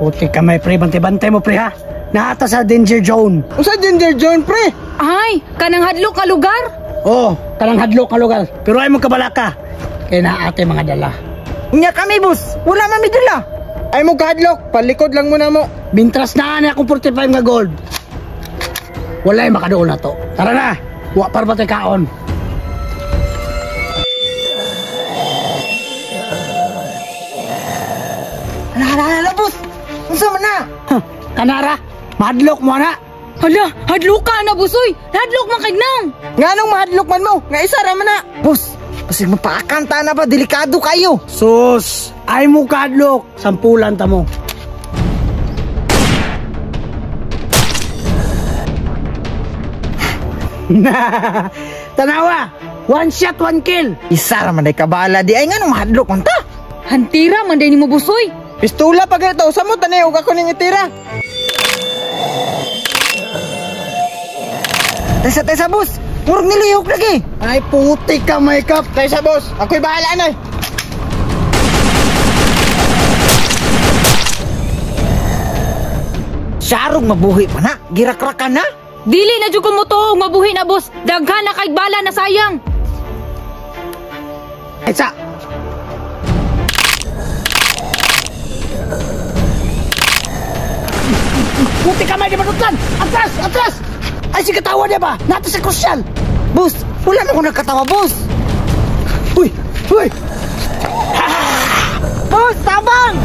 Puti kamay pre, bantay-bantay mo pre ha. Naata sa danger zone. Unsa danger zone pre? Ay, kanang hadlok nga lugar. Oh, kanang hadlok nga lugar. Pero ay mo kabalaka. Kay naate mga dala. Unya kami boss, wala man mi dala. Ay mo kahadlok, palikod lang muna mo. Bintras na ani akong 45 nga gold. Walay makaduol na to. Tara na, wa par ba kaon. Hala, hala, hala, boss. Unsa man na? Huh, kanara, mahadlok mo na. Hala, hadlok ka na boss oy. Hadlok man kay nang. Nganong mahadlok man mo? Nga isa ra man na. Boss, basig mapaakanta na ba, delikado kayo. Sus, ay mo kahadlok. Sampulan ta mo. Tanawa, one shot, one kill. Isa ra man day kabala di ay nganong mahadlok man ta. Hantira man day nimo boss oy. Pistula pa ganito, usa mo tanay og ako ning itira. Taysa, taysa boss. Murag nilihok lagi. Ay puti ka may kap. Taysa boss, ako'y bahala na. Sarog mabuhi pa na, girakrakan na. Dili na jud ko motuo mabuhi na boss. Daghan na kay bala na sayang. Isa. Puti kamay di manutlan! Atras! Atras! Ay, si katawa niya ba? Nato sa krusyal! Boss, wala na ko nagkatawa, boss! Uy! Uy! Boss, tabang!